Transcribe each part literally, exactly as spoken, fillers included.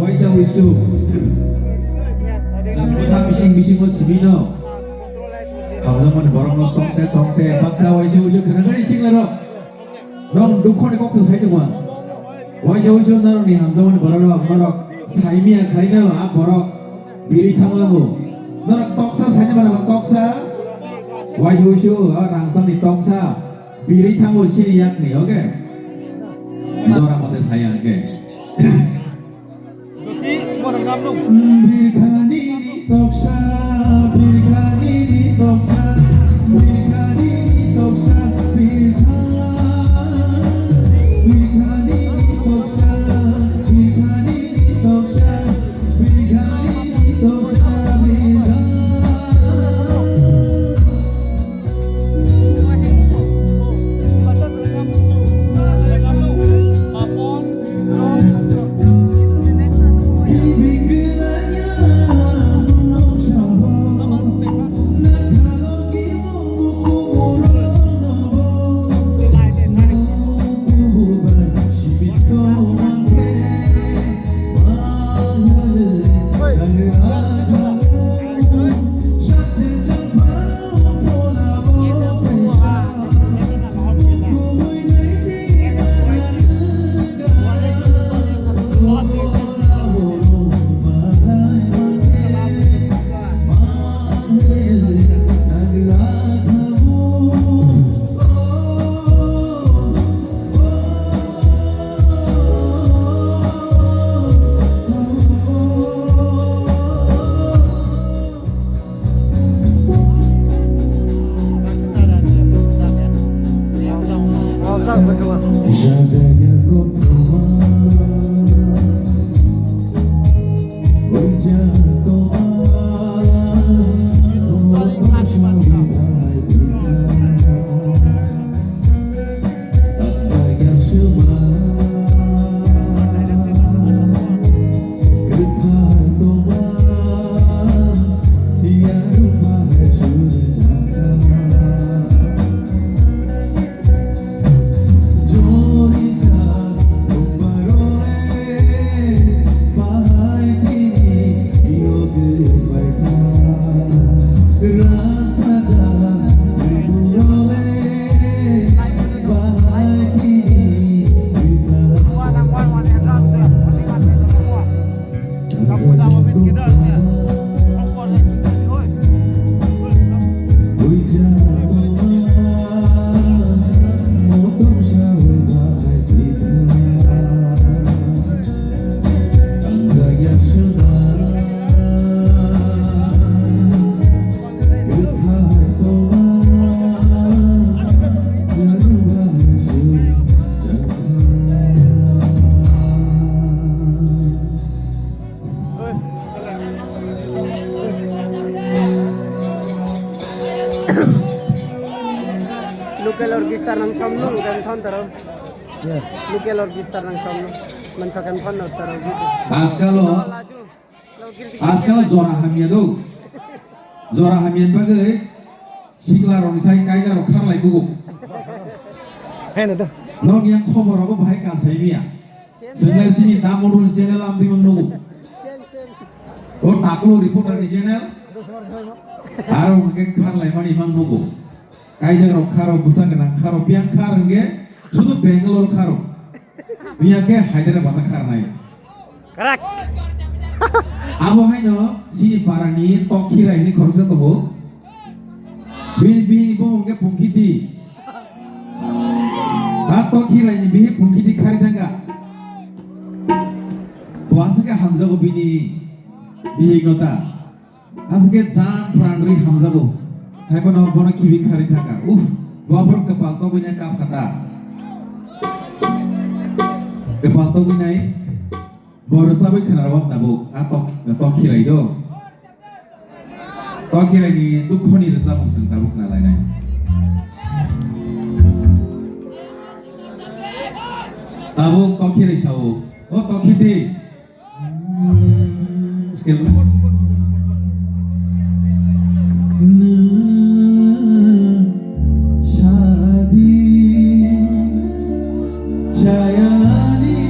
Waisa wisu. Jang bwtha bising bisingo simi no. Hamjakmani borok no tongte tongte baksa waisa wisu khwna gari sing laro. Nong dukho ni kok sa sai tongma. Waisa wisu norok ni hamjakmani borok rok norok saimiya khlai no a borok biri thanglango. Norok toksa sai ni mano toksa. Waisa wisu a rangchak ni toksa. Biri thango sini yakni, oke? Jora mate saya, oke? Birkhani ni toksa, birkhani ni toksa, birkhani ni toksa, birkha-, birkhani ni toksa, birkhani ni toksa, birkhani ni toksa, birkha-, Local orchestra nang somnung kan thon taro. Local orchestra nang somnung. Mansa kan thon no taro. Askalo, askalo jora hamya do. Jora hamya bagwi sikla rok sai kaila rok kharlai kugo. Heno do. Nong yang khobor rogo bahai ka sai miya. Swnglai sini Damodar ni channel amtwi mang nugo. O Takulo reporter ni channel. Aro hwnkhe kharlai mani mang nugo. Kaijak rok kharo, bwsa gwnang kharo, biyang khar hwnkhe sudu Bangalore kharo. Biyang khe Hyderabad kharnai. Correct. Abo haino sini parani Tokhirai hini khoroksa tongo. Bini, bini bumung khe Pungkhiti. A Tokhirai ni bihi Pungkhiti khari thangkha. Bo aswk khe hamjago bini bihik no ta. Aswk khe jan pran rwi hamjago. Haiphano bono khibi khari thangkha. Uff, bo aphuru kwpal togwina kap kha ta. Kwpal togwinai. Bo rwchabwi khwnarwak tabuk, a tok, Tokhirai do. Tokhirai ni dukhoni rwchabmung chwng tabuk khwnalainai. Tabuk Tokhirai sao, o Tokhiti. Skill. Shadi chayani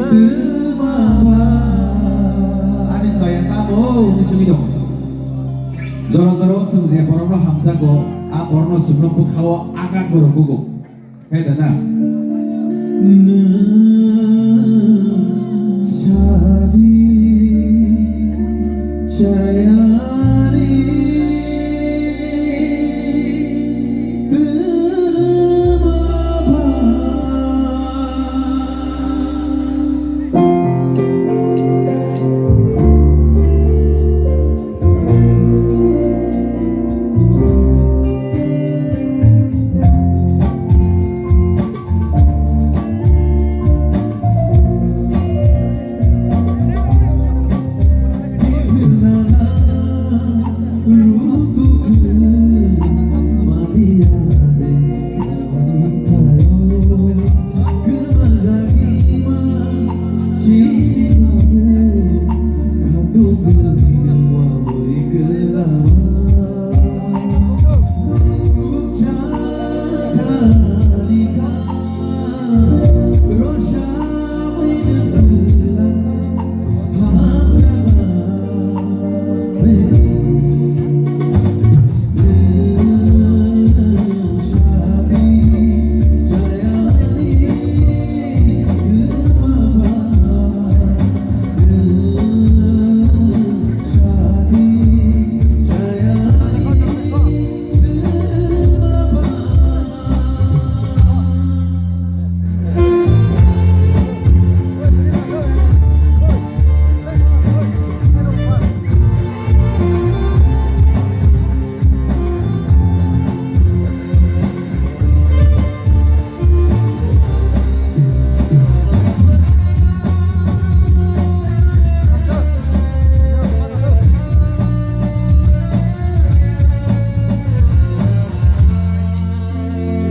twma ba. Ani chaya tamo, simi dong. Jora jora o chwng je borokno hamjago, a borokno chwngno bwkhao agak bo rwkugo. Khe da na? Shadi chayani twma ba.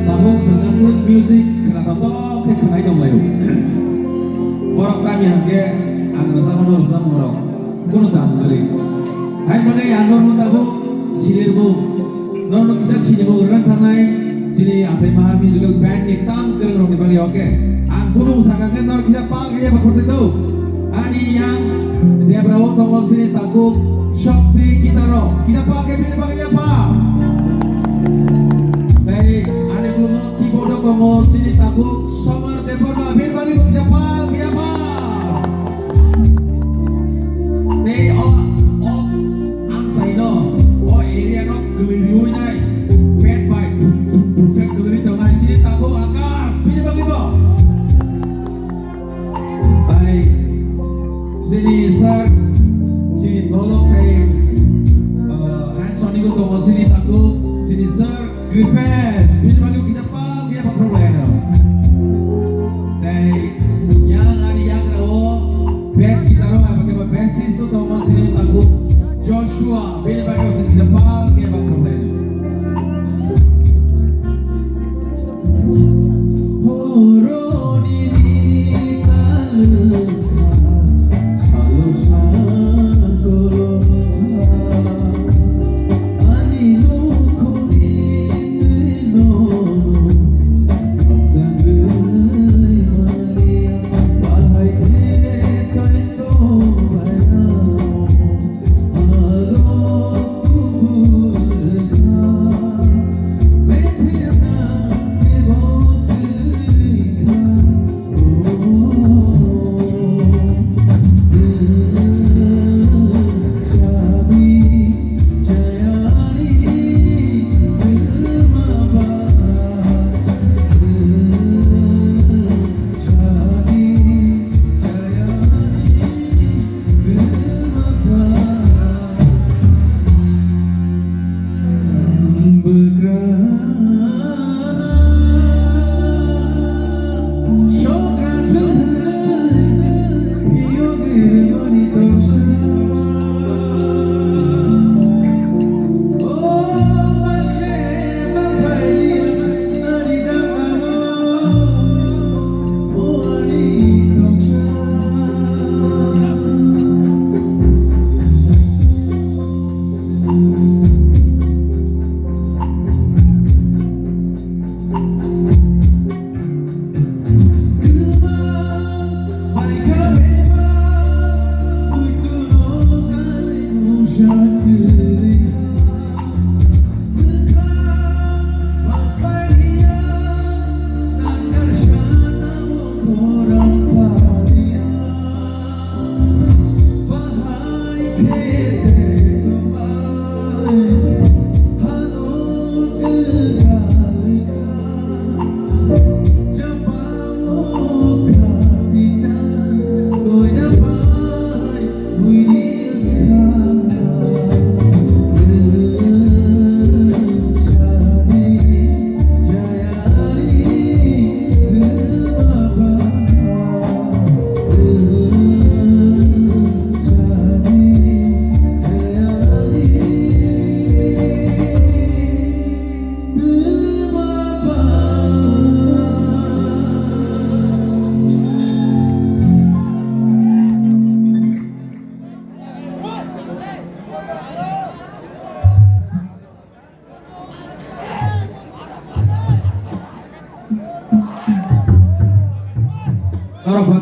Tabuk swngchar music khwnathok khe khwnai tonglaio. Borok tamni hwnkhe ang rwchapmano rwchapmung rok kunu dam kwrwi. Hai bagwi ang norokno tabuk sinirmung, norokno kisa sinimung rwna thangnai chini Achai Maha Musical Band ni tam kwrwng rokni bagwi, okay? Ang kunu sakha khe norok kisa pal khe eba khortwi do. Ani yang debra o tongo chini takhuk Shakti Guitar o. Kisa pal khe bini bagwi ya pal. Tei ani ulo keyboard o tongo chini takhuk Somar Debbarma, bini bagwi bo kisa pal khe ya pal. Tei o, o, ang saino, o area no kwlwi riwi nai, band bai, thuk, thuk, thuk khe kwlwi tongnai chini takhuk Akash, bini bagwi bo. Bai, chini sir, chini dolok tei, uh, hands on ni tongo chini takhuk, chini sir, Griffiths, bini bagwi kisa pal khe bathroom lai ano. Tei, yang ani yagra o, bass guitar o, abo khe bassist o tongo chini takhuk, Joshua, bini bagwi kisa pal khe bathroom lai ano.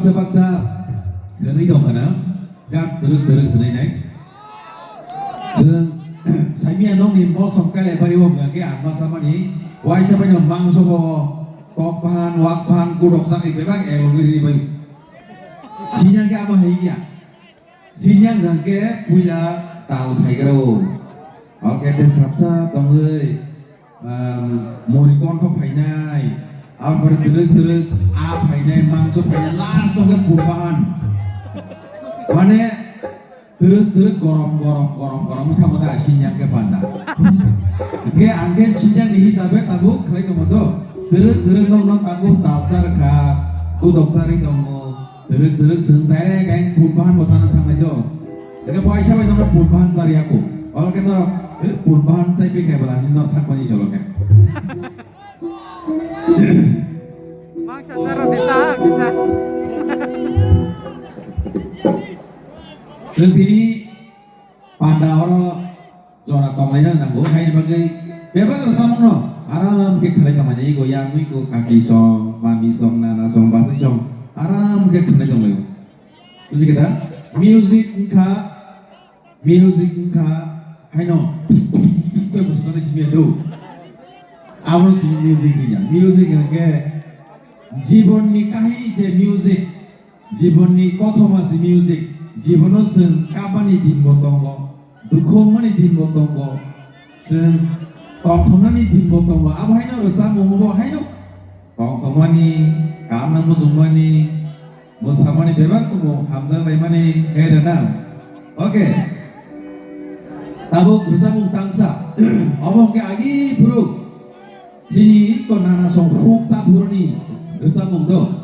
Baksa baksa hwnwi tong khna, gak twrwk twrwk hwnwi nai. Chwng saimia nokni mol song kailai bari o hwnkha khe ang ma samani, waisa bai no mangso bo tok phan, wak phan, kudok sakni bebak ek logi ri bai. Sinyang khe ama hai ya. Sinyang hwnkha khe puila tal phaigra o. Oke, te sapsa tongwi. Muri konthok phainai, apore twrwk twrwk a phainai, mangso phainai, last o khe purbahan. Mane twrwk twrwk gorom gorom gorom gorom wngkha mata sinyang khe panda. Hingke ang khe sinyang ni hisabe tabuk khlai tongma do. Twrwk twrwk nokno tabuk talsar kha, kudok sari tongo. Twrwk twrwk chwng direct ang purbahan bo sana thangnai do. Eke bo aisa bai nono purbahan chari ako. Olo khe norok, eh, purbahan chai pi khai bala ni norok thang pani cholo khe. Mangsa taro de ta kisa. Chwng tini panda oro jora tonglaina nango, haini bagwi bebak rwchapmungno aram khe khwlai tongmani, ego yang ui ko kaki song, mami song, nana song, bwsai song, aram khe khwlai tonglaio. Buji khe da? Music wngkha, music wngkha, haino khe bwsajani simi do. Abo si music wngya. Music hwnkhe jibonni kahini se music. Jibonni kothoma se music, jibono chwng kabani dinbo tongo, dukhu wngmani dinbo tongo, chwng tongthoknani dinbo tongo. Abo haino rwchapmung bo haino tongthokmani, kamna muchungmani, mwsamani bebak tongo, hamjaklaimani, hai rwna. Okay. Tabuk rwchapmung tangsa, obo hwnkhe agi phuru. Chini to nana song huk sa phuruni rwchapmung do.